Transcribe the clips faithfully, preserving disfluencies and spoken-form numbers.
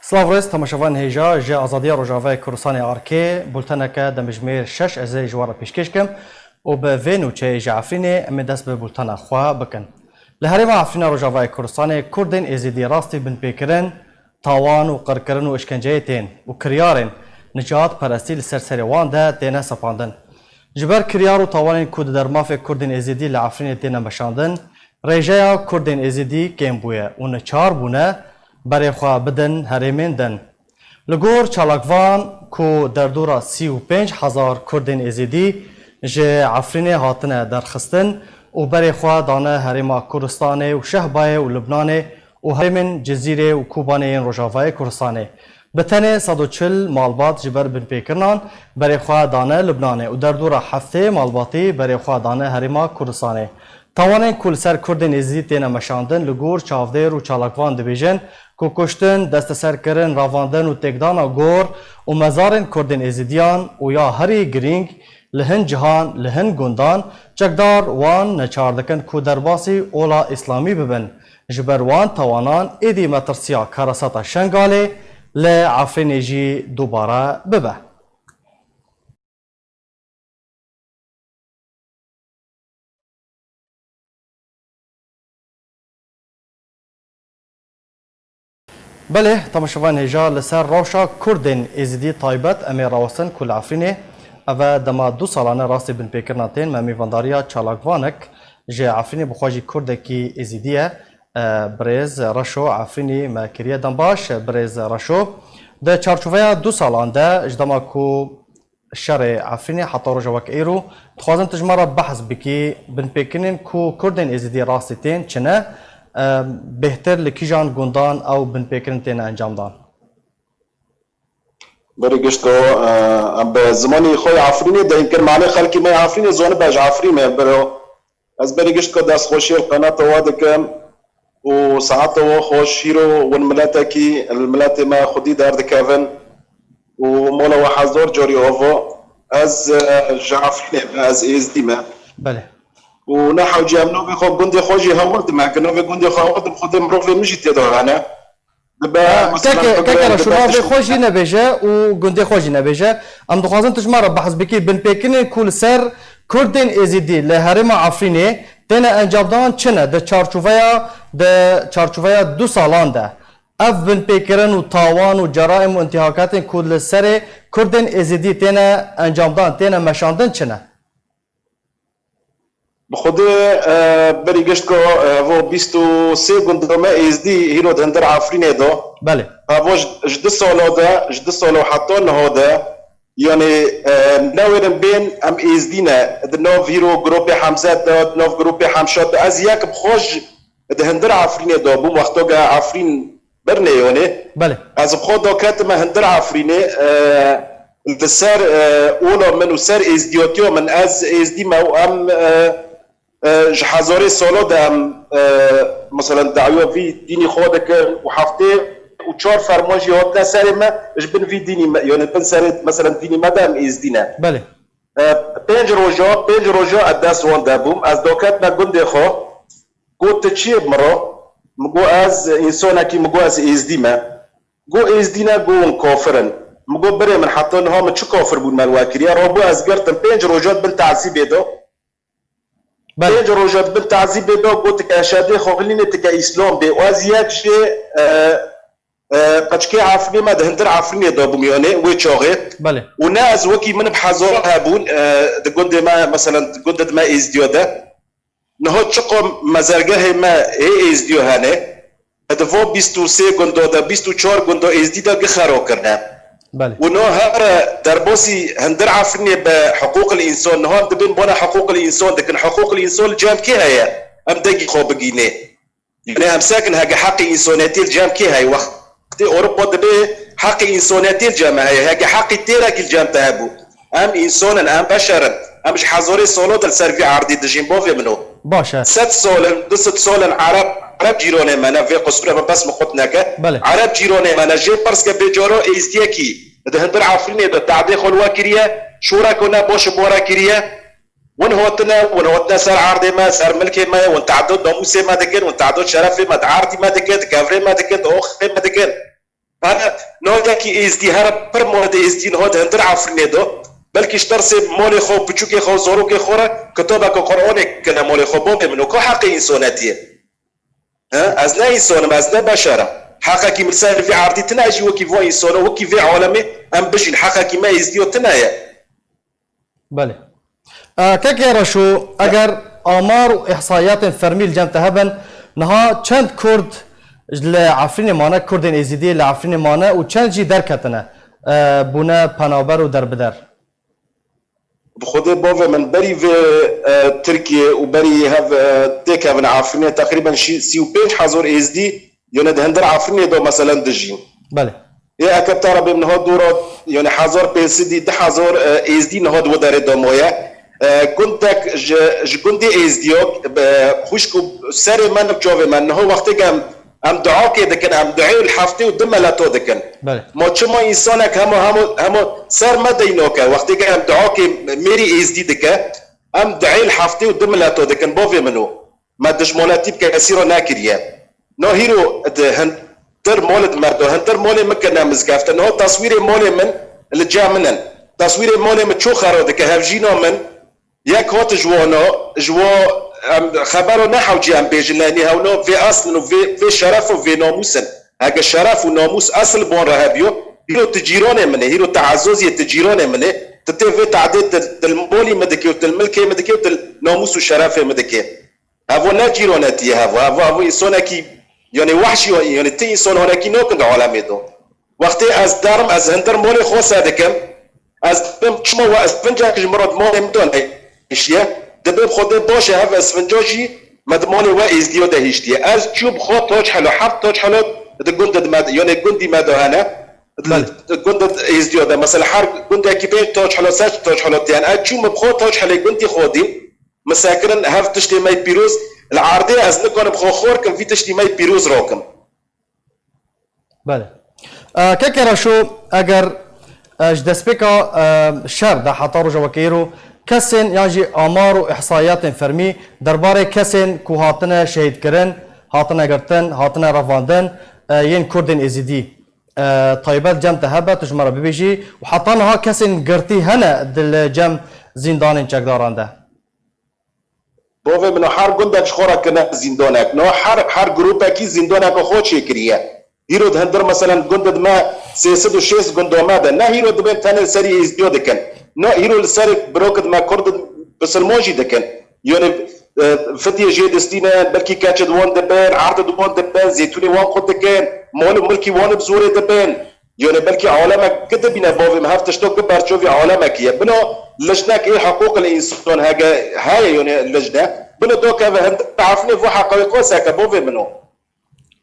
Silav rêz, temaşevan hêja ji Azadiya Rojavayê Kurdistanê Arkê, bulteneke demjimêr şeş ez ê ji we re pêşkêş kim û bi vê nûçeyê ji Efrînê em ê dest bi bultena xwe bikin. Li herêma Efrîna Rojavayê Kurdistanê Kurdên Êzidî rastî binpêkirin, tawan û qirkirin û îşkenceyê tên û kiryarên nijadperestî li ser serê wan de têne sepandin. Ji ber kiryar û tawanên ku di dermafê Kurdên Êzidî li Efrînê têne meşandin, rêjeya Kurdên Êzidî kêm bûye û neçar bûne berê xwe bidin herêmên din. Li gor çalakvan ku derdora sî û pênc hezar Kurdên Êzidî ji Efrînê hatine derxistin û berê xwe dane herêma Kurdistanê û Şehbayê û Lubnanê û herêmên Cizîrê û Kobanê yên Rojavayê Kurdistanê. Bi tenê sed û çil malbat ji ber binpêkirinan berê xwe dane Lubnanê û derdora heftê malbatî berê xwe dane herêma Kurdistanê. Tawanên ku li ser Kurdên Êzidî têne meşandin li gor çavdêr û çalakvan dibêjin ku kuştin, desteserkirin, ravandin û têkdana gor û mezarên Kurdên Êzidiyan û ya herî girîng li hin cihan, li hin gundan, çekdar wan neçar dikin ku derbasî ola îslamî bibin. Ji ber wan tawanan êdî metirsiya karesata Şengalê li Efrînê jî dubare bibe. Belê, temaşevan hêja, li ser rewşa Kurdên Êzidî taybet em ê rawestin ku li Efrînê ev e dema du salan e rastî binpêkirina tên me mêvandariya çalakvanek ji Efrînê bi xwe jî Kurdekî Êzidî ye, e, birêz Reşo Efrînî me kiriye. Dem baş, birêz Reşo. Di çarçoveya du salan de ji dema ku şerê Efrînê heta roja wek îro, dixwazim tu ji me re behs bikî, binpêkirinên ku Kurdên Êzidî rastî tên çi ne, e, bêhtir li kîjan gundan ew binpêkirin têne encamdan? Berî gişt ku, e, em bi zimanê xwe yê Efrînê deyîn kir, mane xelkê me yê Efrînê zanibe ez ji Efrîn me, biro. Ez berî gişt ku destxweşî li qenata we dikim û saeta we xweş. Hîro win miletekî li miletê me xwedî derdikevin û mala we hezar carî ava. Ez, e, ji Efrînê me, ez êzdî me. Belê. Û ne hewce em navê xwe gundê xwe jî hewil dime, ki navê gundê xwe hewil dim, xwedê mirovê min jî tê de hene. Dibe, ha, mesela, keke, keke Reşo, navê xwe jî nebêje û gundê xwe jî nebêje. Em dixwazin tu ji me re behs bikî. Binpêkirinên ku li ser Kurdên Êzidî li herêma Efrînê têne encamdan çi ne? Di çarçoveya, di çarçoveya du salan de ev binpêkirin û tawan û ceraîm û intîhakatên ku li serê Kurdên Êzidî têne encamdan, têne meşandin çi ne? Bi Xwedê, e, berî gişt ku, e, vo bîst û sê gunda me êzdî hîro di hundir Efrînê de. Belê. Evo ji, ji du sala de, ji du sala heta niha de, yanî, e, newêrin bên em êzdî ne. Di nav hîro grûpê Hemzet de, di nav grûpê Hemşat de. Ez yek bi xwe ji, di hundir Efrînê de bûm, wexta ke Efrîn birnê yonê. Belê. Ez bi xwe daketime hundir Efrînê, e, li ser, e, ola min û ser êzdiyatiya min, ez êzdî me û em, e, e, ji hezarê sala de em, e, meselen, dawiya vî dînî xwe dikin û heftê û çar ferman jî hatine serê me, ji bin vî dînî me, yani bin serê, meselen, dînî me de em êzdî ne. Belê. E, pênc roja, pênc roja ez dest wan de bûm. Ez daketime gundê xwe. Got, "Tu çi yê?" Min ro. Min got, "Ez însanekî", min got, "Ez êzdî me." Got, "Êzdî ne?" Got, "Hûn kafir in." Min got, "Birê min, heta niha min çi kafir bûn me li we kiriye?" Rabû ez girtim, pênc roja di bin tezîbê de. Belê. Pênc roja di bin tezîbê de got, "Tike şedê xwe hilînê, tike îslam bê." Û ez yek jê, e, e, qeçkê Efrînê me di hundir Efrînê de bûm, yanê wê çaxê. Belê. Û ne ez wekî min bi hezar hebûn, e, di gundê me, meselen, di gundê me êzdiya de. Niha çiqo mezergehê me ê êzdiyo hene, di vo bîst û sê gunda de, bîst û çar gunda êzdî de gi xero kirine. Belê. Û no here derbasî hundir Efrînê bi hiqûqil însan, niha em dibên bona hiqûqil însan dikin. Hiqûqil însan li cem kê heye? Em degî xwe bigînê. Yanî em sekin heke heqê însanetî li cem kê heye? Wextê Ewropa dibê heqê însanetî li cem me heye. Heke heqê têrekî li cem te hebû. Em însan in, em beşer in. Em ji hezarê sala de li ser vî erdê dijîn, bavê min o. Baş e. Sed sal in, du sed sal in Ereb, Ereb cîranê me ne, vê qisûrê me bes min qut neke. Belê. Ereb cîranê me ne, jê pirs ke bêcara êzdiyekî di hundir Efrînê de tehdê xwe li we kiriye, şoreko ne baş û bare kiriye. Win hatine, win hatine ser erdê me, ser milkê me, win tehdê namûsê me dikin, win tehdê şerefê me, di erdî me dikin, di kevirê me dikin, di oxê me dikin. Hene, niha yekî êzdî, here pir mole de êzdî niha di hindir Efrînê de, belkî ji tersê malê xwe, piçûkê xwe, zarokê xwe re kitabeke Qur'anê kine malê xwe, bavê min, û ka heqê însanetiyê? He? Ez ne însan im, ez ne beşer im. Heqekî min ser vî erdî tine, ez jî wekî van însano, wekî vê alemê em bijîn. Heqekî me êzdiyo tine ye. Belê. E, Kekê Reşo, eger amar û îhsaiyatên fermî li cem te hebin, niha çend Kurd li Efrînê mane, Kurdên Êzidî li Efrînê mane û çend jî derketine, e, bûne penaber û derbider? Bi Xwedê bavê min berî vê, e, Tirkiye û berî hev, e, têkevin Efrînê teqrîben şî-, sî û pênc hezar Êzdî, yone di hindir Efrînê de meselen dijîn. Belê. Ê eke te re bêm niha dora, yone hezar pênc sedî, du hezar, e, Êzdî niha di wê derê de maye. E, gundek ji, ji gundê Êzdiyo, e, xwişk û serê me û çavê me niha wextê em Em duakê dikin, em duayê li heftê û du mileto dikin. Belê. Ma çima însanek hema, hema, hema ser me dey nake? Wextê ke em duakê mêrî êzdî dike, em duayê li heftê û du mileto dikin, bavê min o. Me dijmanetî bi kesî re nekiriye. No hîro di hindir malê di me do, hindir malê min kirine mizgefte. Niha teswîrê malê min li cem min in. Teswîrê malê min ço xero dike, hevjîna min, Yek hat ji wana, ji wa em xebero ne hewcî em bêjin, lê nî hewna vê eslin û vê, vê şeref û vê namûs in. Heke şeref û namûs esl ban re hebiyo, hîro tu cîranê min ê, hîro tu ezaziyê tu cîranê min ê, tu tê vê tehdê tu, tu li malî min dikê û tu li milkê min dikê û tu li namûs û şerefê min dikê. Hevo ne cîranetiyê hevo, hevo, hevo însonekî, yanî wehşî, yanî ti însan hanekî nakin di alemê de. Wextê ez derim, ez hindir malê xwe se dikim, ez dibim çima we isfincek ji min re di malê min de nehiştiye, dibê bi Xwedê baş e, hev isfinca jî me di malê we êzdiyo de hiştiye. Ez çû bi xwe taç helo, heft taç helo di gund di me de, yanê gundî me de hene, Belê. di gund êzdiyo de. Mesela her gundekî pênc taç helo, sed taç helo diyen. Ez çû min bi xwe taç helê gundî xwe dîm, min sekirin hev tiştê me pîroz, li erdê ez nikarim xwe xor kim, vî tiştî me pîroz rakim. Belê. E, Keke Reşo, eger, e, ji destpêka, e, şer de heta roja weke îro kesên yan jî amar û îhsaiyatên fermî derbarê kesên ku hatine şehîdkirin, hatine girtin, hatine revandin, e, yên Kurdên Êzidî, e, taybet cem te hebe, tu ji me re bibêjî û heta niha kesên girtî hene di li cem zîndanên çekdaran de? Bavê min, her gundek ji xwe re kirine zîndanek. No her, her grûpekî zîndaneka xwe çêkiriye. Hîro di hindir, meselen, gundê di me sê sed û şêst gunda me de, ne hîro dibên tenê serî êzdiyo dikin. No hîro li serê birokê di me kurd bisilman jî dikin. Yanî, e, fitiyê jê distînin, belkî keçê di wan dibin, erdê di wan dibin, zêtûnê wan qut dikin, mal û milkî wan bi zorê dibin. Yone belkî alemek ki dibîne bavê min, hev tişto ki berçovî alemekî ye. Bino lijnek ê hiqûqil însan hege heye, yone lijne. Bino do keve hindir Efrînê vo heqa wê xwe seke bavê min o.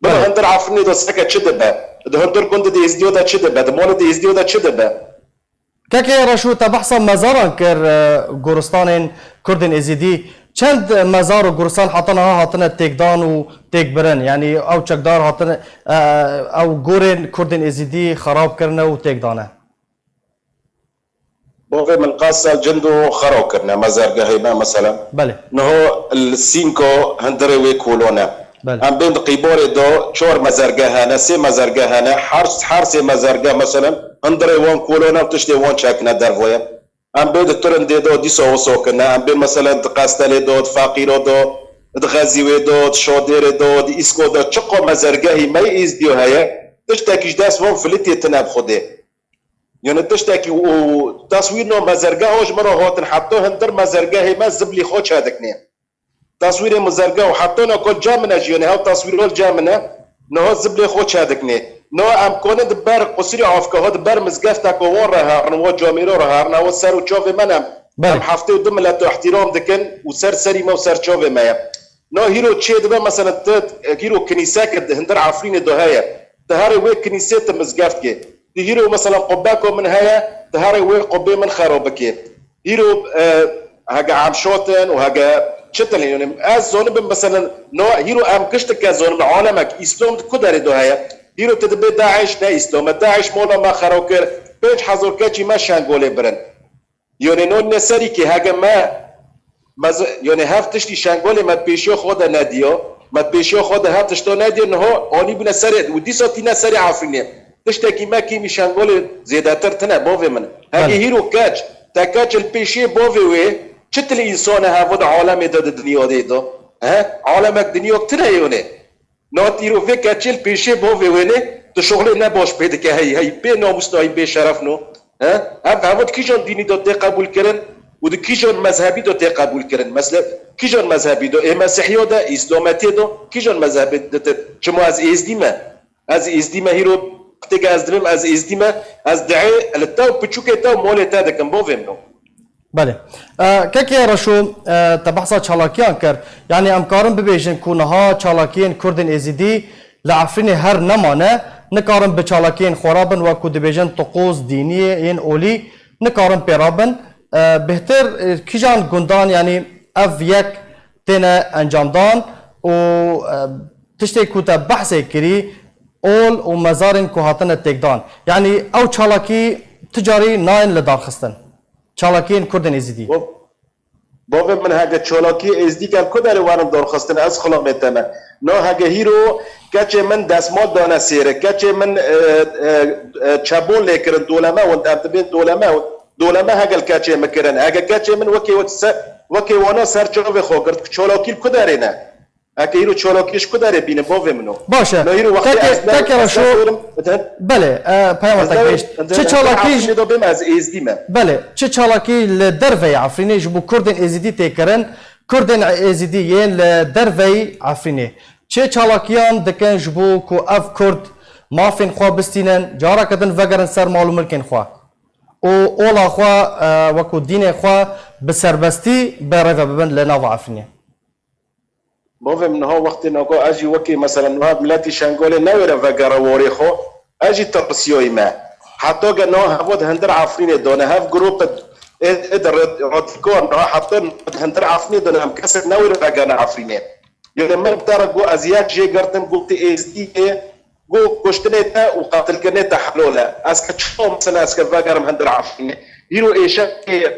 Bino Belê. hindir Efrînê do seke çi dibe? Di hindir gundê de êzdiyo de çi dibe? Di malê de êzdiyo de çi dibe? Kekê Reşo, te behsa mezaran kir, e, goristanên Kurdên Êzidî. Çend mezar û goristan heta niha hatine têkdan û têkbirin? Yanî ew çekdar hatine, e, ew gorên Kurdên Êzidî xerab kirine û têk dane? Bavê min qas sal cindo xerab kirine, mezargehê me, meselen. Belê. Niho li Sînko hindirê wê kolon e. Belê. Em bên di qîbarê de çar mezargeh hene, sê mezargeh hene, her, her sê mezargeh, meselen, hindirê wan kolon e û tiştê wan çekine dervoye. Em bê di Tirindê de dîsa wisa kirine, em bê, meselen, di Qestelê de, di Feqîro de, di Xezîwê de, di Şadêrê de, di Îsko de, çiqa mezergehî me yê Êzdiyo heye, tiştekî ji dest wan filîtê tine bi Xwedê. Yanî tiştekî û teswîrna mezergeha ji min re hatin, heta hindir mezergehê me ziblî xwe çediknê. Teswîrê mizerge û heta niha li cem min e jî, yanî ew teswîra li cem min e, niha ziblê xwe çediknê. Niha em kanin di ber qusirê avka, ha di ber mizgefteke wan re herin, wan camêra re herin, ew ser û çavê me ne. Belê. Em heftê û du mileto îhtîram dikin û ser serî me û ser çavê me ye. Niha hîro çê dibe, meselen, tu hîro kinîseke di hindir Efrînê de heye. Tu herê wê kinîsê tu mizgeft kê. Tu hîro, meselen, qubeko min heye, tu herê wê qubê min xero bikê. Îro, e, hege em şotin û hege çi tilin, yanî ez zonibim, meselen, no, hîro em giştike zonibin, alemek, Îslam di ku derê do heye? Hîro tu dibê DAIŞ ne Îslam e, DAIŞ mola me xero kir, pênc hezar keçî me Şengolê birin. Yanî no ne serî ki hege me, me z-, yanî hev tiştî Şengolê me pêşiya xwe de nediyo, me pêşiya xwe de hev tişto nediyo, niho anî bûne serê, û dîsa tîne serê Efrînê. Tiştekî me kîmî Şengolê zêdetir tine bavê min. Heke Belê. hîro keç, te keç li pêşiyê bavê wê, çi til însan e hevo di alemê de di dinyadê de? He? Alemek dinyok tine yonê. Nat îro vê keçê li pêşê bavê wênê tu şoxlê ne baş pê dike hey hey. Bê namûs nayî bê şeref no. He? Ev hevo di kîjan dînî de tê qebûl kirin û di kîjan mezhebî de tê qebûl kirin? Mesele kîjan mezhebî de? Ê Mesîhiya de, Îslametiyê de, kîjan mezhebê de tê? Çima ez êzdî me? Ez êzdî me hîro qitêke ez dibêm, ez êzdî me, ez diê li te û piçûkê te û malê te dikim, bavê min o. Belê. E, kekê Reşo, e, te behsa çalakiyan kir. Yanî em karin bibêjin ku niha çalakiyên Kurdên Êzidî li Efrînê her nemane, nikarin bi çalakiyên xwe re bin, wek ku dibêjin tiqûz dîniyê yên olî nikarin pê re bin. E, bêhtir, e, kîjan gundan, yanî ev yek têne encamdan û, e, tiştê ku te behsê kirî, ol û mezarên ku hatine têkdan. Yanî ew çalakî ti carî nayên li darxistin. Çalakiyên Kurdên Êzidî. Bo-, bavê min heke çalakiyê êzdî gel ku derê werin dorxistin, ez xilamê te me. Na heke hîro keçê min desmal dane sêre, keçê min, e, e, e, çebon lê kirin, doleme hûn, em dibên doleme hûn. Doleme hegel keçê min kirin. Heke keçê min wekê wek se-, wekê wana ser çavê xwe girt, çalakî li ku derê ne? Heke hîro çalakî ji ku derê bînin, bavê min o? Baş e. No hîro wextê Teke, ez ne, teke ez ne Reşo, zorim, eden, belê, e, peyama ez te ne, gihişt. Eden, Çi ez çalakî Efrînê de bêm, ez êzdî me. Belê, çi çalakî li derveyî Efrînê ji bo Kurdên Êzidî tê kirin, Kurdên Êzidî yên li derveyî Efrînê. Çi çalakiyan dikin ji bo ku ev Kurd mafên xwe bistînin, careke din vegerin ser mal û milkên xwe û ola xwe, e, wekû dînê xwe bi serbestî bi rêve bibin li nava Efrînê. Bavê min niha wextê naka ez jî wekî mesela niha miletî Şengalê newêre vegere warê xwe, ez jî tirsiyayî me. Heta ge niha hevat hundir Efrînê dane, hev grûp ê, ê de rad-, radîkal niha heta hundir Efrînê dane, em kesek newêre vegere Efrînê. Yanî min bi te re got, ez yek jê girtim, got, tu êzdî yê, got, kuştinê te û qetilkirinê te helal e. Ez ke çawa mesela ez ke vegerim hundir Efrînê? Hîro êşe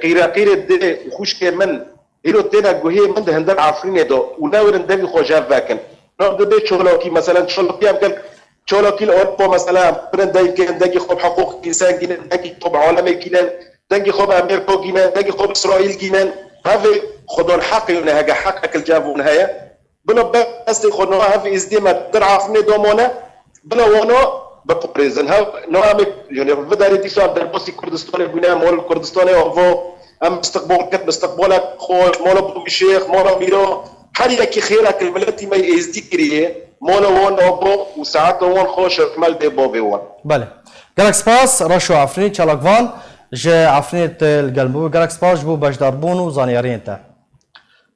qîreqîrê dê û xwişkê min, hîro têne guhê min di hundir Efrînê de û newêrin devî xwe jev vekin. Nav dibê çalakî, mesela çalakî em gel çalakî li Ewropa, mesela em birin dengê, dengê xwe bi hiqûqî însan gînin, dengê xwe bi alemê gînin, dengê xwe bi Amerîka gînin, dengê xwe bi Îsraîl gînin. Hevê xwedan heqê hûn e, hege heqek li cem hûn heye. Bila bes destê xwe niha hev êzdiyê me dir Efrînê domane, bila wana biparêzin. Hev niha em ê, yanî, vidarê dîsa em derbasî Kurdistanê bûne, em mal Kurdistanê ava, em istiqbal ket, istiqbalek xweş, mala Bavî Şêx, mala Mîra, her yekî xêrek li miletî me yê êzdî kiriye, mala wan ava û saeta wan xweş e, hikmet dê bavê wan. Belê. Gelek spas, Reşo Efrînî, çalakvan ji Efrînê tu li gel min bû. Gelek spas ji bo beşdarbûn û zanyariyên te.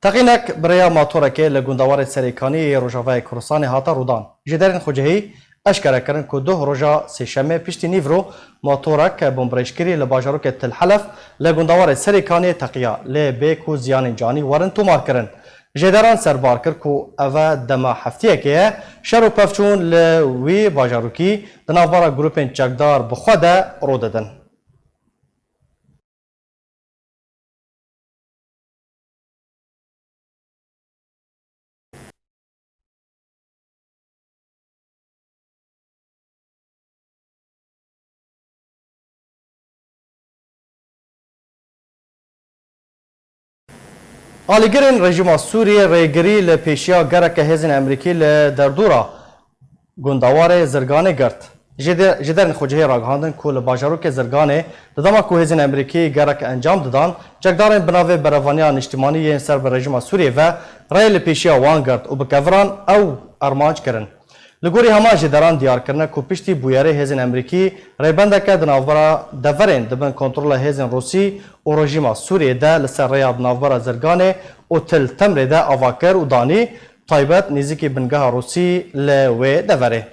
Teqînek bi rêya matorekê li gundewarê Serêkaniyê yê Rojavayê Kurdistanê hate rûdan. Jêderên xwecihî eşkere kirin ku duh roja sêşemê piştî nîvro matorek bomberêşkirî li bajarokê Til Helef li gundewarê Serêkaniyê teqiya, lê bê ku ziyanên canî werin tomarkirin. Jêderan serbar kir ku eve dema heftiyekê ye şer û pevçûn li wî bajarokî di navbera grûpên çekdar bi xwe de rû didin. Alîgirên rejîma Sûriyê rêgirî li pêşiya gereke hêzên Amerîkî li derdora gundewarê Zirganê girt. Jêde-, jêderên xwecihê ragihandin ku li bajarokê Zirganê di dema ku hêzên Amerîkî gerek encam didan, çekdarên bi navê Berevaniya Niştimanî yên ser bi rejîma Sûriyê ve rê li pêşiya wan girt û bi keviran ew armanc kirin. Li gorî heman jêderan diyar kirine ku piştî bûyerê hêzên Amerîkî rêbendeke di navbera deverên di bin kontrola hêzên Rûsî û rejîma Sûriyê de li ser rêya di navbera Zirganê û Til Temrê de ava kir û danî, taybet nêzîkî bingeha Rûsî li wê deverê.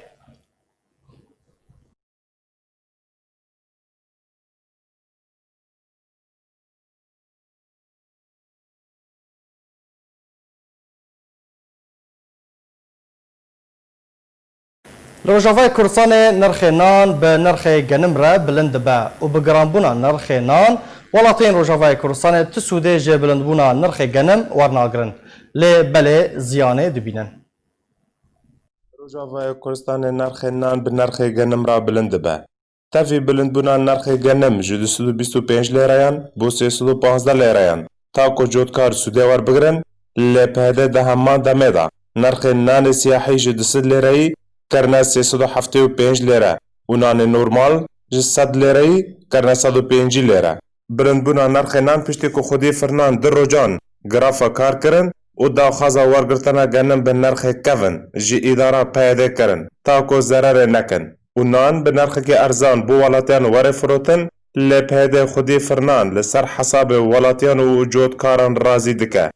Li Rojavayê Kurdistanê nirxê nan bi nirxê genim re bilind dibe û bi giranbûna nirxê nan, welatiyên Rojavayê Kurdistanê ti sûdê ji bilindbûna nirxê genim wernagirin, lê belê ziyanê dibînin. Rojavayê Kurdistanê nerxê nan bi nerxê genim re bilind dibe. Tevî bilindbûna nerxê genim ji du sed û bîst û pênc lêreyan bo sê sed û panzdeh lêreyan, ta ku cotkar sûdê werbigirin, lê P H D di heman demê de nerxê nanê siyahî ji du sed lêreyî kirine sê sed û heftê û pênc lêre û nanê normal ji sed lêreyî kirine sed û pêncî lêre. Bilindbûna nerxê nan piştî ku xwedî firnan du rojan grafa kar kirin û daxwaza wergirtina genim bi nerxê kevin ji îdara P H D kirin, ta ku zererê nekin û nan bi nerxekî erzan bo welatiyan were firotin, lê P H D xwedî firnan li ser hesabê welatiyan û cotkaran razî dike.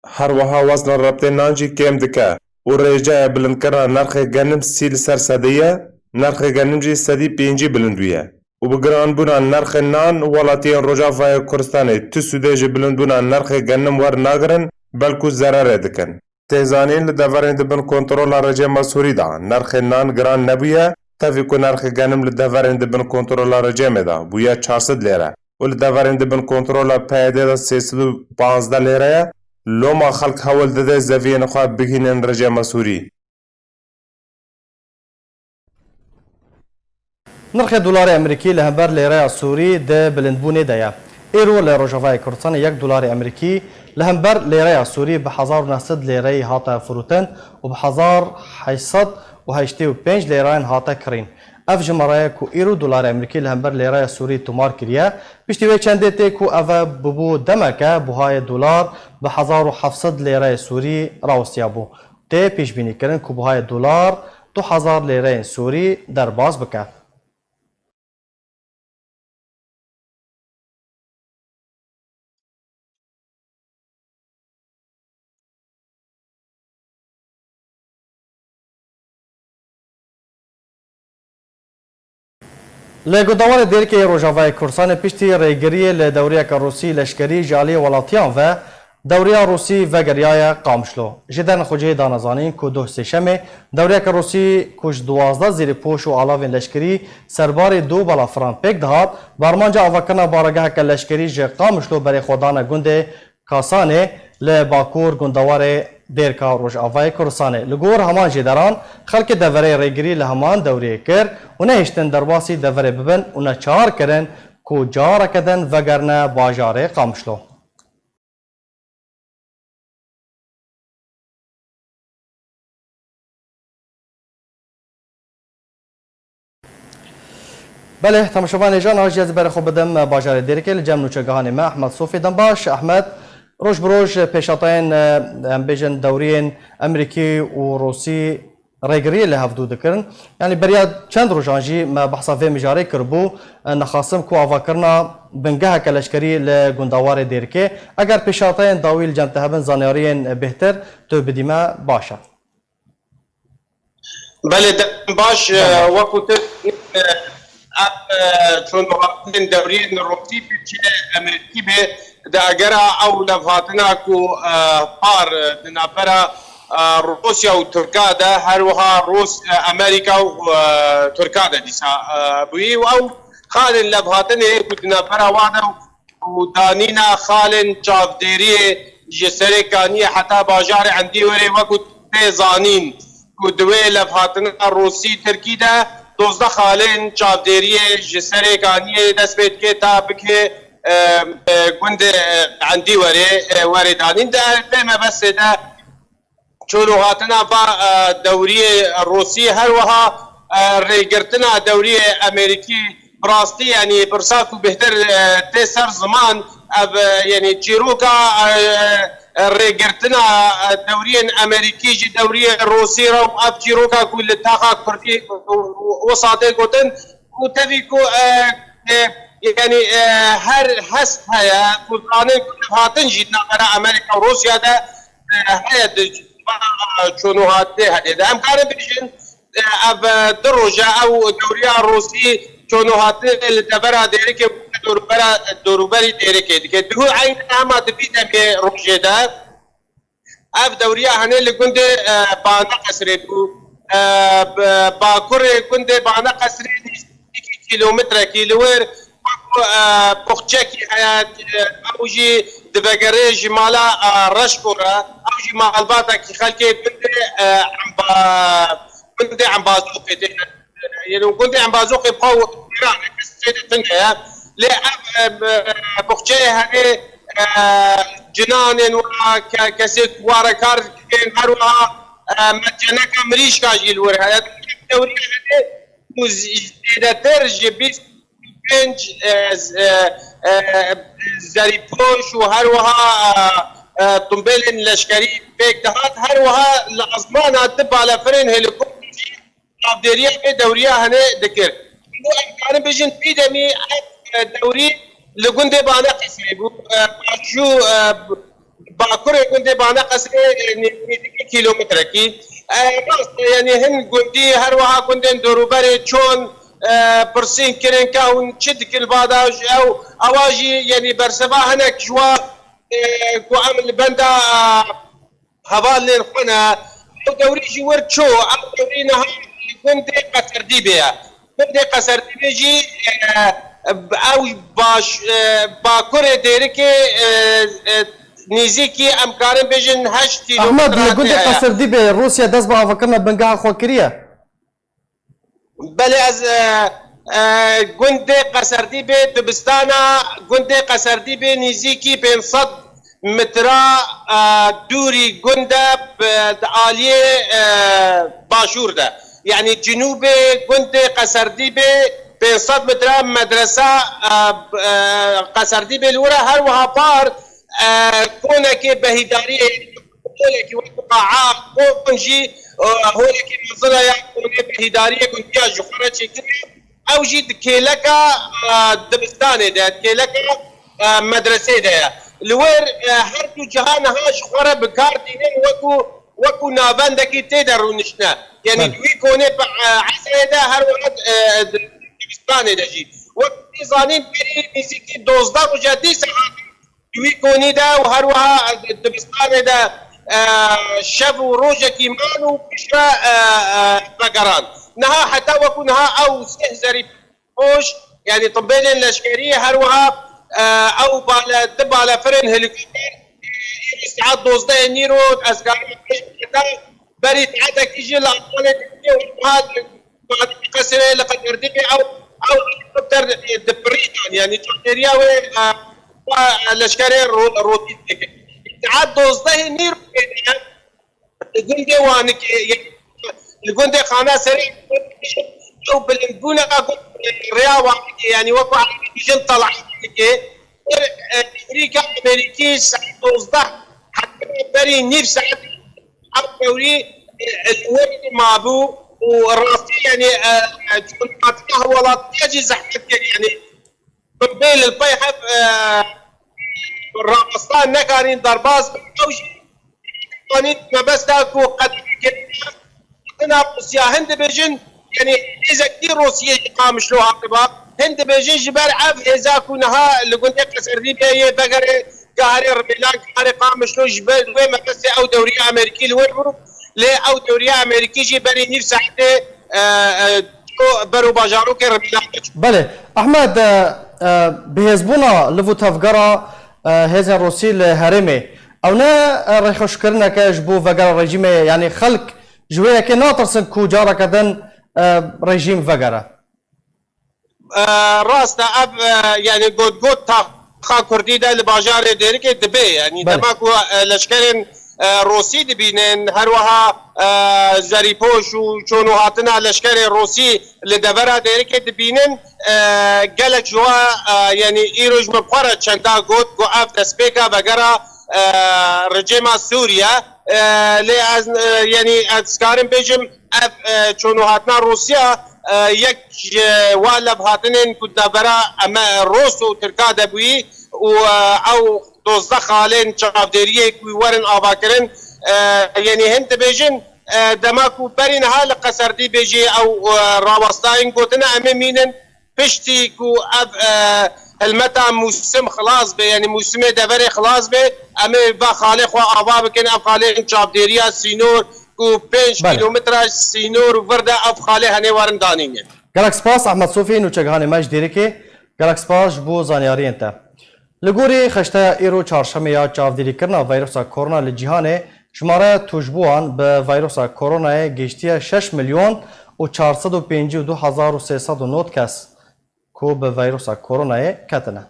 Her wiha wezna rebtê nan jî kêm dike û rêjeya bilindkirina nerxê genim sî li ser sedî ye, nerxê genim jî sedî pêncî bilind bûye û bi giranbûna nerxê nan welatiyên Rojavayê Kurdistanê tu sûdê ji bilindbûna nerxê genim wernagirin, belkû zererê dikin. Tê zanîn, li deverên di bin kontrola rejîma Sûrî de nerxê nan giran nebûye, tevî ku nerxê genim li deverên di bin kontrola rejîmê de bûye çar sed lêre û li deverên di bin kontrola P Y D de sê sed û panzdeh lêre ye, loma xelk hewl dide zeviyên xwe bigihînin rejîma Sûrî. Nirxê dolarê Amerîkî li hember lêreya Sûrî di bilindbûnê de ye. Îro li Rojavayê Kurdistanê yek dolarê Amerîkî li hember lêreya Sûrî bi hezar û neh sed lêreyî hate firotin û bi hezar heşt sed û heştê û pênc lêreyan hate kirîn. Ev jimare ye ku îro dolarê Amerîkî li hember lêreya Sûrî tomar kiriye. Piştî wê çendê tê ku ev bûbû demeke buhayê dolar bi hezar û heft sed lêreyê Sûrî rawestiyabû. Tê pêşbînîkirin ku buhayê dolar du hezar lêreyên Sûrî derbas bike. Li gundewarê Dêrikê yê Rojavayê Kurdistanê piştî rêgiriyê li dewriyeke Rûsî leşkerî ji aliyê welatiyan ve dewriya Rûsî vegeriyaye Qamişlo. Ji dernexwecihê dane zanîn ku doh sêşemê dewriyeke Rûsî ku ji duwazdeh zêrîpoş û alavên leşkerî serbarê du balafiran pêk dihat, bi armanca avakirina baregeheke leşkerî ji Qamişlo berê xwe dane gundê Kasanê li bakur gundewarê Dêrka Rojavayê Kurdistanê. Li gor heman jêderan, xelkê deverê rêgirî li heman dewriyê kir û nehiştin derbasî deverê bibin û neçar kirin ku careke din vegerine bajarê Qamişlo. Belê, temaşevanê can, ez jî ez berê xwe bidim bajarê Dêrikê, li cem nûçegihanê me Ehmed Sofî. Dem baş Ehmed, roj bi roj pêşhateyên, em bêjin, dewriyên Amerîkî û Rûsî rêgiriyê li hevdû dikirin. Yanî beriya çend rojan jî me behsa vê mijarê kiribû, nexasim ku avakirina bingeheke leşkerî li gundewarê Dêrikê. Eger pêşhateyên dawî li cem te hebin, zanyariyên bêhtir tu bidî me, baş e. Belê, dem baş, e, Dem baş. Wekû tu, e, ev, e, çûn û hatinên dewriyên Rûsî bê çi Amerîkî bê, di egera ew levhatina ku, e, par, e, di navbera, e, Rûsya û Tirka de, her wiha Rûs-, e, Amerîka û, e, Tirka de dîsa, e, bûyî û ew xalên levhatinê ku di navbera wan de û danîna xalên çavdêriyê ji serê Kaniyê heta bajarê Endîwerê, wekû tê zanîn ku di wê levhatina Rûsî-Tirkî de dozdeh xalên çavdêriyê ji serê Kaniyê dest pê dike ta bike, e, e, gundê, e, Endîwerê, e, were danîn. Di vê mebestê de çûn û hatina va, e, dewriyê Rûsî, her wiha, e, rêgirtina dewriyê Amerîkî, bi rastî, yanî, pirsa ku bêhtir, e, tê ser ziman, ev, e, yanî, çîroka, e, e, rêgirtina, e, dewriyên Amerîkî ji dewriyê Rûsî re û ev çîroka ku li taxa Kurdî û, û, wisa tê gotin, û tevî ku, e, e, yanî, e, her hest heye ku zanên ku hatin jî di navbera Amerîka û Rûsya de, e, heye di çûn û hatê hedê de. Em karin bêjin, e, ev, e, du roj e ew dewriya Rûsî çûn û hatê li devera Dêrikê û dorûbera, dorûberî Dêrikê dike. Duhû eyn hema di vî demê rojê de, ev dewriya hene li gundê, e, Baneqesrê bû. E, bi-, bakurê gundê Baneqesrê nîzîkî kîlometrekî li wir, wek, e, boxçekî heye, e, ew jî divegerê ji mala, e, Reşko re. Ew jî malbatekî xelkê gundê, e, Emba-, gundê Embazokê tê. Yanî gundê Embazokê paw Îran e, kesê de tune ye. Lê ev, e, e, boxçeyê herê, e, cinanên wa ke-, kesê ku ware kar dikin, her wiha, e, meceneka mirîşka jî li wir heye. Dewriya herê ku zêdetir ji bîst pênc, e, z-, e, e, zerîpoş û her wiha, e, e, tumbêlên leşkerî pêk dihat. Her wiha li ezmana du balefirên helîkopter jî çavdêriya vê dewriya hene dikir. Bo em karin bêjin vî demî ev, e, dewrî li gundê Baneqesrê bû. E, paşû, e, bakurê gundê Baneqesrê, e, nê-, nêzîkî kîlometrekî. E, rast e, yanî hin gundî her wiha gundên dorûberê çon, e, pirsîn kirin ka hûn çi dikin li ba de, ew, ewa jî, yanî berseva hinek ji wa, e, ku em li benda, e, hevalên xwe ne. Ew dewrî ji wir çû, ew dewrî niha li gundê Qeserdîbê ye. Gundê Qeserdîbê jî, e, ew baş, e, bakurê Dêrikê, e, e, nêzîkî em karin bêjin heşt Ehmed, li kîlometratê gundê heye. Qeserdîbê Rûsya dest bi avakirina bingeha xwe kiriye? Belê ez, e, e, gundê Qeserdîbê, dibistana gundê Qeserdîbê nêzîkî pênc sed metra, e, dûrî gund e, bi, di aliyê, e, başûr de. Yanî cinûbê gundê Qeserdîbê pênc sed metre medresa, e, e, Qeserdîbê li wir e, her wiha par, e, konekê behîdariyê, holekî wek qaa kon jî, e, holekî mezin e ya konê behîdariyê gundiya ji xwe re çêkiriye. Ew jî di kêleka, e, dibistanê de, di kêleka, e, medresê de ye. Li wir, e, her du ciha niha ji xwe re bi kar tînin, wekû, wekû navendekî tê de rûniştine. Yanî Belê. di wî konê bi, e, esrê de her wiha, e, di dibistanê de jî. Wek tê zanîn berî nêzîkî dozdeh roja dîsa hat di wî konî de û her wiha di dibistanê de, e, şev û rojekî man û piştre, e, e, vegeran. Niha heta wekû niha ew sih zerî Hoş, yanî timbêlên leşkerî her wiha, e, ew bale, du balefirên helîkopter, e, îro saet dozdehê nîro ez karim heta berî saetekî jî li asmanê dikê û wiha li Qesrê li Qeserdîbê ew, ew helîkopter, e, dipirîtan, yanî çavdêriya wê, e, e, leşkerê ro-, rotî dike. Saet dozdehê nîro Li gundê Wanikê, li gundê Xana Serê, ew bilindbûna gund rêya Wanikê, yanî wek Erebî dijin Tel Wanikê, bir, e, Amerîka, Amerîkî saet dozdeh, heta berî nîv saet ew dewrî, e, li wir mabû û rastî, yanî, e, e, çûn hatina hewalatiya jî zehmet kir, yanî, Bi bê li pey hev, e, rawestan nekarîn derbas bin. Ew jî anî mebesta ku qedexekirina hatina Rûsya. Hin dibêjin, yanî hêzekî Rûsiyê ji Qamişlo hatiba. Hin dibêjin ji ber ev hêza ku niha li gundê Qeserdîbê yê vegerê gaharê Rimêlan, gaharê Qamişlo ji ber wê mebestê ew dewriya Amerîkî li wir bû. Lê ew dewriya Amerîkî jî berî nîv saetê, e, e, çû ber û bajarokê Rimîlan de çû. Belê. Ehmed, e, e, bihêzbûna liv û tevgera, e, hêzên Rûsî li herêmê, ew ne, e, rêxweşkirineke ji bo vegera rejîmê ye? Yanî xelk ji wê yekê natirsin ku careke din, e, rejîm vegere? E, rast e, ev, e, yanî got got taxa Kurdî de li bajarê Dêrikê dibe. Yanî Belê. dema ku, e, leşkerên, e, Rûsî dibînin, her wiha, e, Zerîpoş û çûn û hatina leşkerê Rûsî li devera Dêrikê dibînin, e, gelek ji wa, e, yanî îro ji min xwe re çenda got ku ev destpêka vegera, e, rejîma Sûriye. E, lê ez, e, yanî ez dikarim bêjim, ev, e, çûn û hatina Rûsya, e, yek ji wa levhatinên ku devera eme Rûs û Tirka de bûyî û, e, ew dozdeh xalên çavdêriyê ku werin avakirin, e, yanî hin dibêjin, e, dema ku berî niha li Qeserdîbê jî ew, e, rawestayîn gotine, em ê mînin, piştî ku ev, e, hilmeta mûsim xilas be, yanî mûsimê deverê xilas be, em ê va xalê xwe ava bikin, ev xalên çavdêriya sînor ku pênc Belê. kîlometre sînor vir de ev xalê henê werin danîne. Gelek spas Ehmed Sofî, nûçegihanê me ji Dêrikê. Gelek spas ji bo zanyariyên te. Li gorî xeşteya îro çarşemê ya çavdêrîkirina veyrusa korona li cîhanê Jimareya tûşbûwan bi veyrosa koronayê gihiştiye şeş milyon û çar sed û pêncî û du hezar û sê sed û nod kes ku bi veyrosa koronayê ketine.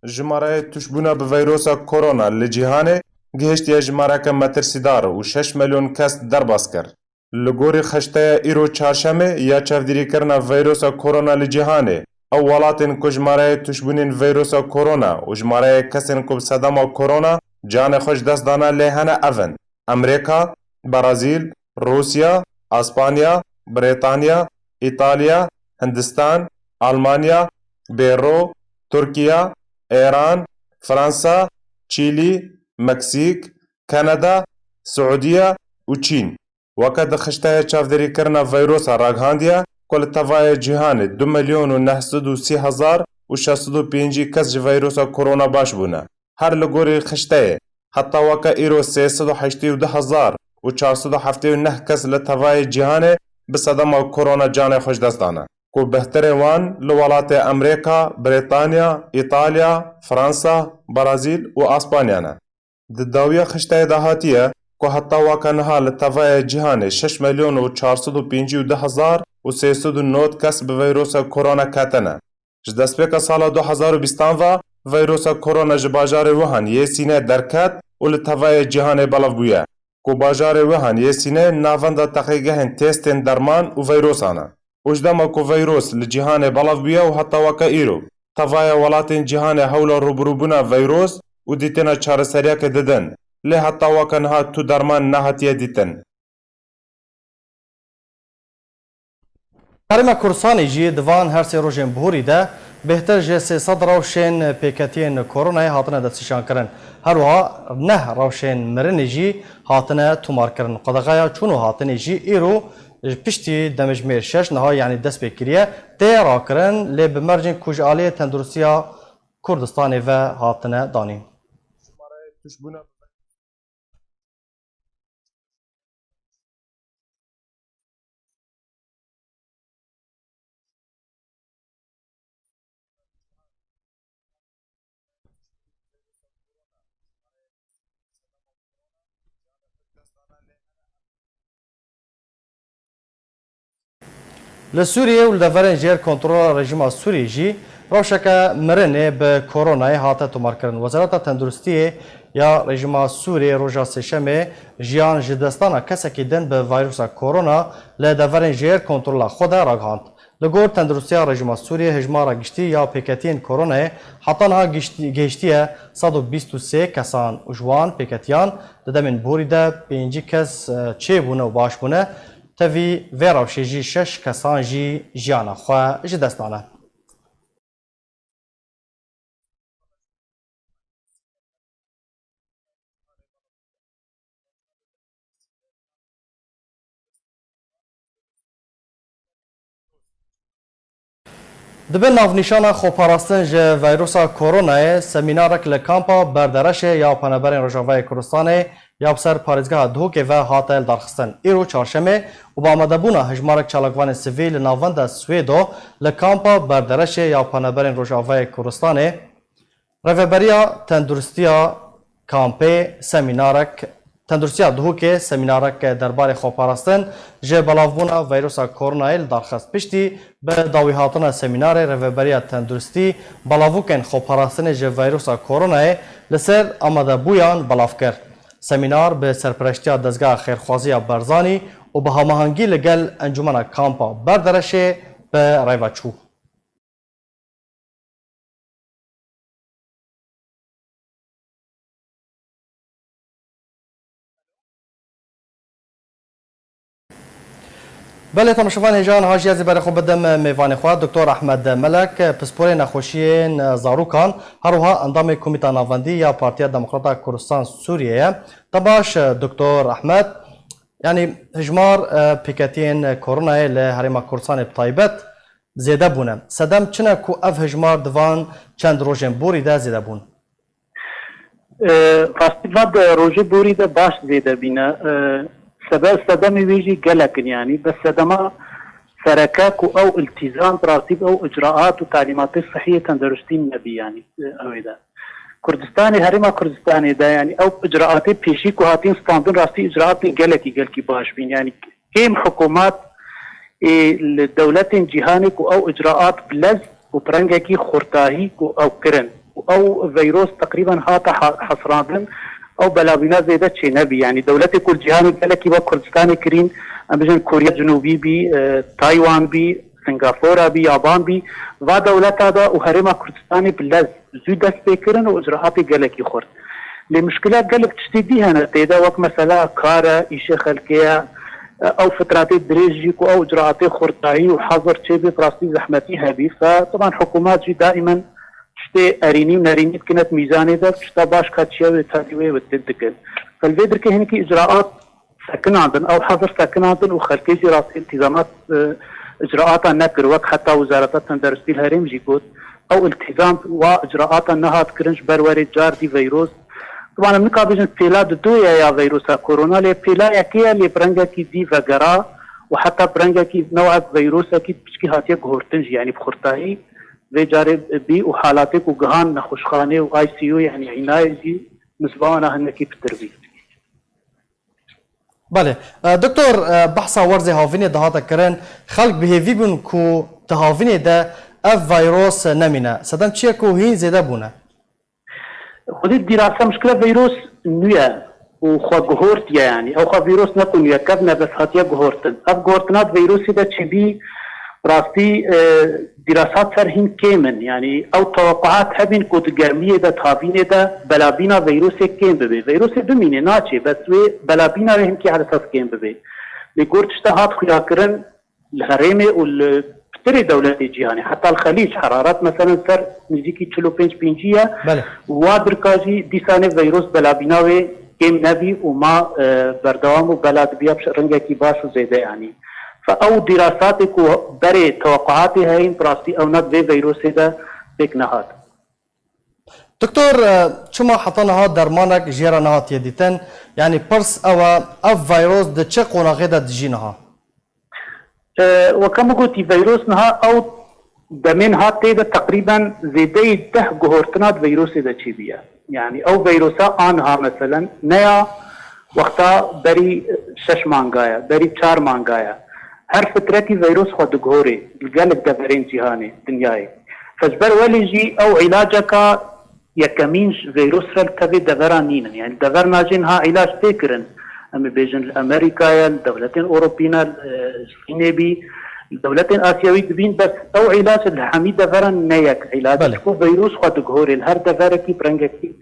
Jimareyê tûşbûna bi veyrosa korona li cîhanê gihiştiye jimareke metirsîdar û şeş milyon kes derbas kir. Li gorî xişteyê îro çarşemê ya çavdîrîkirina veyrosa korona li cîhanê, ew welatên ku jimareyê tûşbûnên veyrosa korona û jimareyê kesên ku bi sedema korona canê xwe ji dest dane lê hene ev in: Emerîka, Brazîl, Rûsya, Aspanya, Brîtanya, Îtalya, Hindistan, Almanya, Pêro, Tirkiye, Îran, Fransa, Çîlî, Meksîk, Kanada, Siûdiye û Çîn. Weke di xişteyê çavdêrîkirina veyrosa ragihandiye ku li tevayê cîhanê du milyon û neh sed û sî hezar û şeş sed û pêncî kes ji veyrosa korona baş bûne. Her li gorî xişteyê, heta weke îro sê sed û heştê û du hezar û çar sed û heftê û neh kes li tevayê cîhanê bi sedema korona canê xwe ji dest dane, ku bêhtirên wan li welatê Emerîka, Brîtanya, Îtalya, Fransa, Brazîl û Aspanya ne. Di dawiya xişteyê de hatiye ku heta weke niha li tevayê cîhanê şeş milyon û çar sed û pêncî û du hezar û sê sed û nod kes bi veyrosa korona ketine. Ji destpêka sala du hezar û bîstan ve veyrosa korona ji bajarê Wuhan yê Sînê derket û li tevayê cîhanê belav bûye, ku bajarê Wuhan yê Sînê navenda teqîgehên testên derman û veyrosan e. Û ji dema ku veyros li cîhanê belav bûye û heta weke îro, tevaya welatên cîhanê hewla rûbirûbûna veyros û dîtina çareseriyekê didin, lê heta weke niha tu derman nehatiye dîtin. Herêma Kurdistanê jî di van her sê rojên borî de bêhtir ji sê sed rewşên pêketiyên koronayê hatine destnîşankirin. Her wiha neh rewşên mirinê jî hatine tomarkirin. Qedexeya çûn û hatinê jî îro ji piştî demjimêr şeş niha, yanî dest pê kiriye, tê rakirin, lê bi mercên ku ji aliyê Tenduristiya Kurdistanê ve hatine danîn. Li Sûriyê û li deverên jêr kontrola rejîma Sûriyê jî rewşeke mirinê bi koronayê hate tomarkirin. Wezareta Tenduristiyê ya rejîma Sûriyê roja Sêşemê jiyan ji destdana kesekî din bi vayrusa korona li deverên jêr kontrola xwe de ragihand. Li gor Tenduristiya Rejîma Sûriyê hejmara giştî ya pêketiyên koronayê heta niha giştî-, gihiştiye sed û bîst û sê kesan û ji wan pêketiyan di demên borî de pêncî kes, e, çêbûne û baş bûne. Tevî vê rewşê jî şeş kesan jî jiyana xwe ji dest dane. Di bin navnîşana xweparastin ji veyrusa koronayê semînarek li kampa Berdereşê ya Penaberên Rojavayê Kurdistanê ya bi ser parêzgeha Duhokê ve hate lidarxistin. Îro çarşemê û bi amadebûna hejmarek çalakvanên sivîl li navenda Swêdo li kampa Berdereşê ya Penaberên Rojavayê Kurdistanê, Rêveberiya Tenduristiya Kampê semînarek, Tenduristiya Duhokê semînarek derbarê xweparastin ji belavbûna veyrusa koronayê li dar xist. Piştî bi dawîhatina semînarê Rêveberiya Tenduristî belavokên xweparastinê ji veyrusa koronayê li ser amadebûyan belav kir. Semînar bi serpereştiya Dezgeha Xêrxwaziya Barzanî û bi hamahengî li gel Encûmena Kampa Berdereşê bi rê ve çû. Belê, temaşevan hêja niha jî ez ê berê xwe bidim mêvanê xwe, Doktor Ehmed Melek, pisporê nexweşiyên zarokan, her wiha endamê Komîta Navendî ya Partiya Demokrata Kurdistan Sûriyê ye. Te baş, Doktor Ehmed, yanî hijmar, e, pêketiyên koronayê li Herêma Kurdistanê bi taybet zêde bûne. Sedem çi ne ku ev hejmar di van çend rojên borî de zêde bûn? E, rastî va di rojê borî de baş zêde bîne. E, sebe-, sedemê wê jî gelek in, yanî bi sedema sereke ku ew îltîzam, bi rastî ew îcraat û talîmatê sihiyê tenduristî nebî, yanî, e, ew ê de. Kurdistanê, Herêma Kurdistanê de, yanî ew icraatê pêşî ku hatin standin, rastî icraatên gelekî, gelkî baş bîn. Yanî kêm hikûmat ê li dewletên cîhanê ku ew icraat bi lez û bi rengekî xurtahî ku ew kirin û ew veyros teqrîben hate ha-, hesirandin, ew belavîna zêde çênebî. Yanî dewletê ku li cîhanê gelekî wek Kurdistanê kirîn, em bijin Koriya Cinûbî bî, e, Taywan bî, Singapora bî, Yaban bî, va dewleta de û Herêma Kurdistanê bi lez zû dest pê kirin û icraatê gelekî xurt. Lê muşkila gelek tiştê dî hene tê de, wek mesela kar e, îşê xelkê ye, ew fitratê dirêj jî ku ew icraatê xurtahî û hezir çêbê bi rastî zehmetî hebî. Fe, teban hikûmat jî daîmen tiştê erînî û nerînî dikine di mîzanê de, tişta baş ka çiye wê tevî wê wê dikin. Fe li vê dirkê hinekî icraat sekinandin, ew hezir sekinandin û xelkê jî rastî îltîzamat, e, icraata nekir, wek heta Wezareta Tenderustî li herêm jî got, ew îltîzam wa icraata nehat kirin ji ber werê car dî veyros. Diwan em nika bêjin pêla didoye ya veyrosa korona, lê pêla yekê ye, lê bi rengekî dî vegera û heta bi rengekî newek veyrosekî piçkî hatiye guhortin jî, yanî bi xurtahî vê carê bî û halatê ku gihan nexweşxanê û I C U, yanî înayê jî nisba wana hinekî pitir bî. Belê. E, Doktor, e, behsa werzê havînê dihate kirin, xelk bi hêvî bûn ku di havînê de ev vayros nemîne. Sedem çi ye ku hîn zêde bûne? Xwedî dîrasa muşkila veyros nû ye û xwe guhortiye, yanî ew xwe veyros ne ku nû ye, kevne bes hatiye guhortin. Ev guhortina di veyrosê de çêbî, rastî, e, dîrasat ser hîn kêm in. Yanî ew tewequat hebîn ku di germiyê de, di havînê de belabîna veyrosê kêm bibe. Veyrosê bimîne, naçê, bes wê belabîna wê hinkî elisas kêm bibe. Lê gor tişta hat xuyakirin li herêmê û li pitirê dewletê cîhanê, heta li Xelîc heraret meselen ser nêzîkî çil û pênc pêncî ye. Belê. Wa dirka jî dîsanê veyros belabîna wê kêm nebî û ma, e, berdewam û bela dibiya bi rengekî baş û zêde, yanî. Fe ew dîrasatê ku berê tewequatê heyîn, bi rastî ew ne di vê veyrosê de pêk nehat. Doktor, e, çima heta niha dermanek jê re nehatiye dîtin? Yanî pirs ew e, ev veyros di çi qonaxê de dijî niha? E, weke min gotî, veyros niha ew demên hat tê de teqrîben zêdeyî deh guhortina di veyrosê de çêbûye. Yanî ew veyrosa a niha meselen ne ya wexta berî şeş manga ye, berî çar manga ye. Her fitrekî veyros xwe diguhorê li gelek deverên cîhanê, dinyayê. Fe ji ber welê jî ew îlaceka yekemîn ji veyros re li tevê devera nînin. Yanî dever najê niha îlac tê kirin. Em ê bêjin li Amerîkayê, li dewletên Ewropî ne, li, e, Çînê bî, li dewletên Asyawî dibîn, bes ew îlac li hemî deveran ne yek îlac. Belê. Çiku veyros xwe diguhorê, li her deverekî bi rengekî,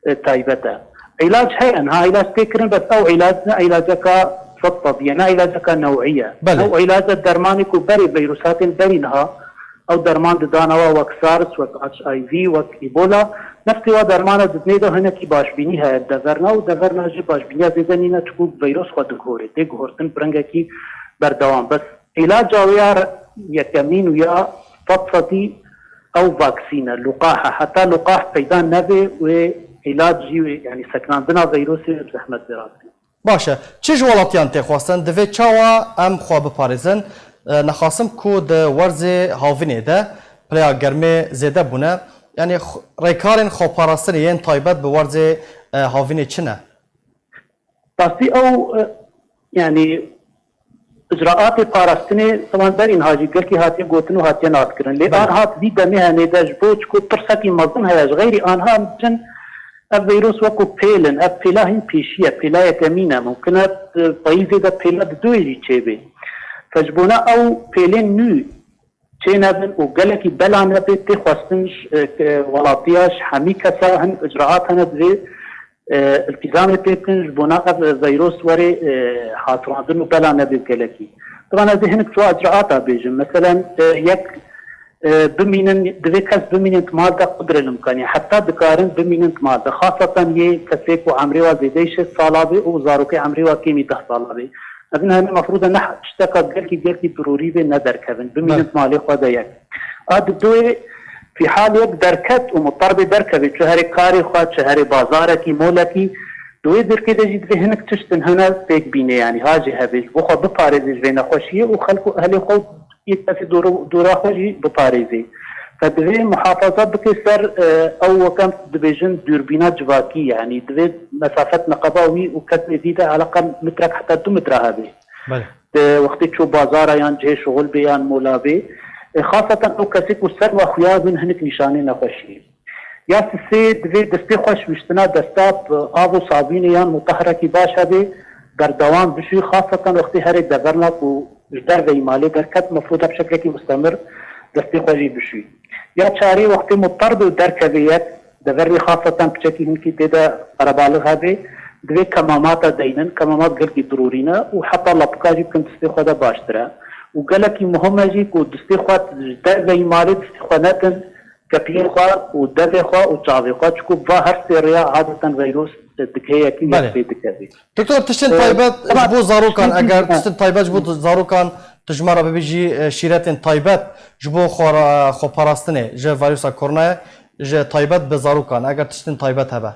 e, taybet e. Îlac heye, niha îlac tê kirin, bes ew îlac ne îlaceka sed sedî ye, ne îlaceka newî ye. Belê. Ew îlac e dermanê ku berê veyrosatên berî niha, ew derman didana wa wek SARS, wek H I V, wek Ebola. Nefsê wa dermana didinê de hinekî başbînî heye, deverna û deverna jî başbîniya zêde nîne, çiku veyros xwe diguhorê, tê guhortin bi rengekî berdewam. Bes îlaca wê ya re-, yekemîn û ya sed sedî ew vaksîn e, luqah e. Heta luqah peyda nebe wê îlac jî wê, yanî sekinandina veyrosê bi zehmet bê rastî. Baş e. Çi ji welatiyan tê xwestin? Divê çawa em xwe biparêzin? E, nexasim ku di werzê havînê de pileya germê zêde bûne. Yanî xw-, rêkarên xweparastinê yên taybet bi werzê, e, havînê çi ne? Rastî ew, e, yanî icraatê parastinê, teban berî niha jî gelkî hatiye gotin û hatiye navkirin. Lê Belê. Aniha di vî demê henê de ji bo çiku pirsekî mezin heye, ji xeyrî aniha em diçin, ev veyros wekû pêl in, ev pêla hîn pêşî ye, pêla yekemîn e, mumkin e, e, payîzê de pêla didoyê jî çêbê. Fe ji bona ew pêlên nû çênebin û gelekî bela nebe, tê xwestin ji, e, ke-, welatiya, ji hemî kesa hin icraat hene divê, e, iltîzamê pê bikin, ji bona ev veyros werê, e, hatirandin û bela nebe gelekî. Divan ez ê hinek çuwa icraata bêjim. Meselen, e, yek, e, bimînin, divê kes bimînin di mal de qedre limkanî. Heta dikarin bimînin di mal de. Xaseten yê kesê ku emrê wa zêdeyî şêst sala bê û zarokê emrê wa kêmî deh sala bê. Evin hene mefrûd e ne tişteka gelkî, gelkî dirûrî bê, ne derkevin. Bimînin Belê. Malê xwe de yek. A di doyê fî hal yek derket û mutar bê derkevê, çi herê karê xwe, çi herê bazarekî, molekî, di wê dirkê de jî divê hinek tiştin hene pêk bîne, yanî ha jî hebe, ji bo xwe biparêze ji vê nexweşiyê û xelk û ehlê xwe û yê kesê dora, dora xwe jî biparêze. Te divê muhafaza bike ser, e, ew weke em dibêjin dûrbîna civakî, yanî divê mesafet neqeba wî û kes nêzî de eleqe mitrek heta du metre hebe. Belê. Di wextê çû bazara yan cihê şixul bê yan mola bê, e, xaseten ew kesê ku ser ve xuya bin hinik nîşanê nexweşiyê. Ya sisê divê destê xwe şwîştina desta bi av û sabînê yan mutehrekî baş hebe, berdewam bişûyî, xaseten wextê herê deverna ku ji derveyî malê derket, mefrûd e bi şeklekî mustemir destê xwe jî bişûyî. Ya çarê wextê muter be û derkeve yek, deverê xaseten piçekî hinkî tê de qerebalix hebe, divê kemamata deynin, kemamat gelkî dirûrî ne û heta lapika jî bikin destê xwe de baştir e. Û gelekî muhim e jî ku destê xwe ji derveyî malê destê xwe nedin, kepiyê xwe û devê xwe û çavê xwe, çiku va her sê rêya adeten vîrus di cihê yekî yek Belê. pê dikevê. Doktor, tiştên E, taybet ji bo zarokan, eger tiştên taybet ji bo zarokan tu ji me re bibî jî, e, şîretên taybet ji bo xwe-, xweparastinê ji vîrusa koronayê, ji taybet bi zarokan, eger tiştên taybet hebe.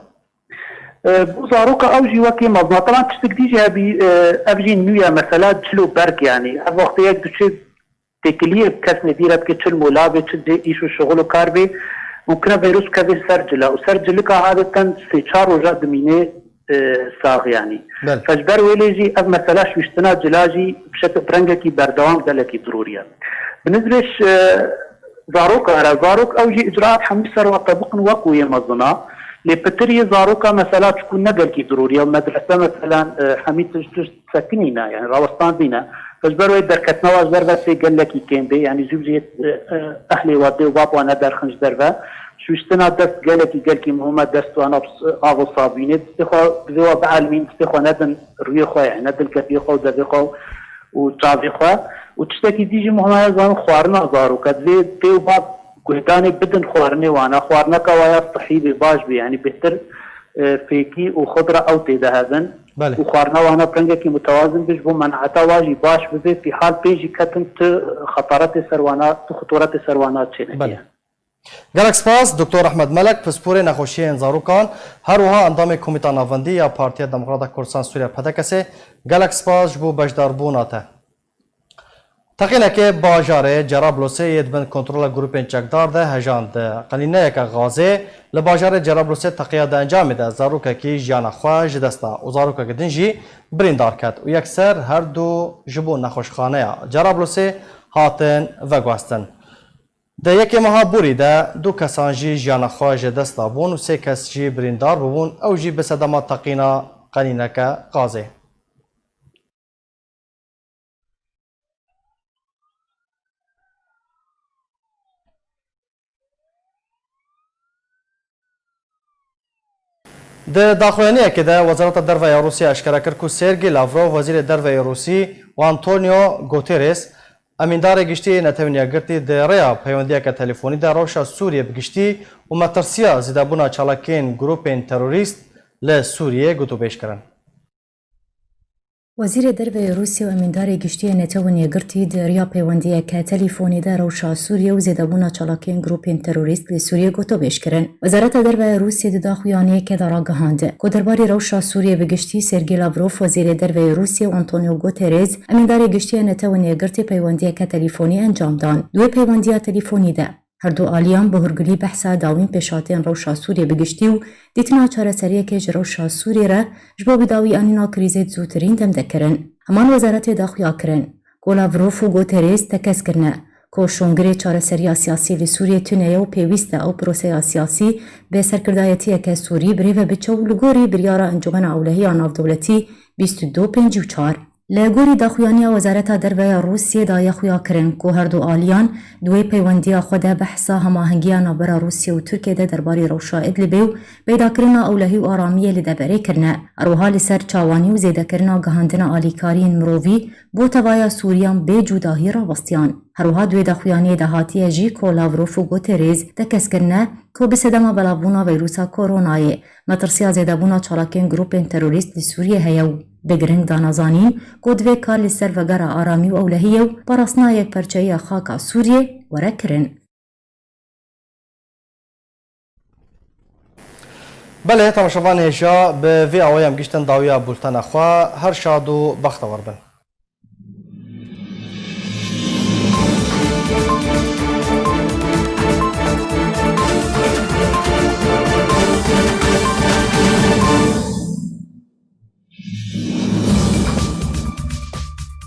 E, bo zaroka ew jî wekî mezin e. Teban tiştek dî jî hebî, e, ev jî nû ye, mesela cil û berg, yanî ev wextê yek diçe têkiliyê kes nêdî re dike, çi li mola bê, çi dê îş û şixul û kar bê, mumkin e vîrus kevê ser cila û ser cilika adeten sê çar roja dimînê, e, sax, yanî. Belê. Fe ji ber wê lê jî ev mesela şwîştina cila jî bi şekil, bi rengekî berdewam gelekî dirûrî ye. Bi nizrê ş-, e, zaroka re, zarok ew jî îcraat hemî ser we tebiqin wek ku yê mezin e. Lê pitir yê zaroka mesela çiku ne gelkî dirûrî ye. Medrese meselan, e, hemî tişt, tişt sekinî ne, yani rawestandî ne. Ji ber wê derketina wan ji derve tê gelekî kêm bê, yani zû zî, e, e, ehlê wan, dê û bab wan nederxin ji derve. Şûştina dest gelekî, gelkî muhim e, dest wana bi s-, av û sabînê, destê xwe, divê wan bielmîn, destê xwe nedin rûyê xwe, yani nedin kepiyê xwe û devê xwe û çavê xwe. Û tiştekî dî jî muhim e, zanin xwarina zaroka. Divê dê û bab guhdanê bidin xwarinê wana. Xwarineka wa ya sihî bê, baş bê, yani bêhtir, e, fêkî û xudra ew tê de hebin. Belê. Û xwarina wana bi rengekî mutewazin be, ji bo men'eta wa jî baş bibe, fîhal pê jî ketin tu xetaretê ser wana, tu xitoretê ser wana çêneke. Belê. Gelek spas, Doktor Ehmed Melek, pisporê nexweşiyên zarokan, her wiha endamê Komîta Navendî ya Partiya Demokrata Kurdistan Sûriye, P D K S'ê. Gelek spas ji bo beşdarbûna te. Teqîneke bajarê Cerablosê yê di bin kontrola grûpên çekdar de hejand. Qelîneyeke gazê li bajarê Cerablosê teqiya di encamê de zarokekî jiyana xwe ji dest da û zarokeke din jî birîndar ket û yekser her du ji bo nexweşxaneya Cerablosê hatin veguhestin. Di yekê meha borî de du kesan jî jiyana xwe ji dest dabûn û sê kes jî birîndar bûbûn, ew jî bi sedema teqîna qelîneke gazê. Di daxuyaniyekê de Wezareta Derve ya Rûsya eşkere kir ku Sergey Lavrov, Wezîrê Derve yê Rûsî, û Antonio Guterres, Emîndarê Giştî yê Netewên Yekgirtî, di rêya peywendiyeke telefonî de rewşa Sûriyê bi giştî û metirsiya zêdebûna çalakiyên grûpên terorîst li Sûriyê gotûbêj kirin. Wezîrê Derve yê Rûsya û Emîndarê Giştî yê Netewên Yekgirtî di riya peywendiyeke telîfonî de rewşa Sûriyê û zêdebûna çalakiyên grûpên terorîst li Sûriyê gotobêj kirin. Wezareta Derve ya Rûsya di daxuyaniyeke de ragihand ku derbarê rewşa Sûriyê bi giştî Sergey Lavrov, Wezîrê Derve yê Rûsya û Antonio Guterres, Emîndarê Giştî yê Netewên Yekgirtî peywendiyeke telîfonî encam dan. Di wê peywendiya telîfonî de, Her du aliyan bi hûrgulî behsa dawîn pêşhatiyên rewşa Sûriyê bi giştî û dîtina çareseriyekê ji rewşa Sûriyê re ji bo bidawiyanîna krîzê di zûtirîn dem de kirin. Heman wezaretê de xuya kirin ku Lavrov û Guterres tekez kirine ku şongirê çareseriya siyasî li Sûriyê tune ye û pêwîst e ew proseya siyasî bi serkirdayetiyeke Sûrî bi rê ve biçe û li gorî biryara Encûmena Ewlehî ya Navdewletî bîst û du pêncî û çar. Li gorî daxuyaniya Wezareta Derve ya Rûsiyê daye xuya kirin ku her du aliyan di wê peywendiya xwe de behsa hemahengiya navbera Rûsiyê û Tirkiyê de derbarê rewşa Idlibê û peydakirina ewlehî û aramiyê li deverê kirine. Her wiha li ser çawanî û zêdekirina gihandina alîkariyên mirovî bo tevaya Sûriyan bê cudahî rawestiyan. Her wiha di wê daxuyaniyê de hatiye jî ku Lavrov û Guterres tekez kirine ku bi sedema belavbûna vîrusa koronayê, metirsiya zêdebûna çalakiyên grûpên terorîst li Sûriyê heye û bi giring da nazanîn ku divê kar li ser vegera aramî û ewlehiyê û parastina yekperçeyiya xaka Sûriyê were kirin. Belê, temaşevanê hêja, bi vê awayê em giştin dawiya bultena xwe. Her şad û bextewar bin.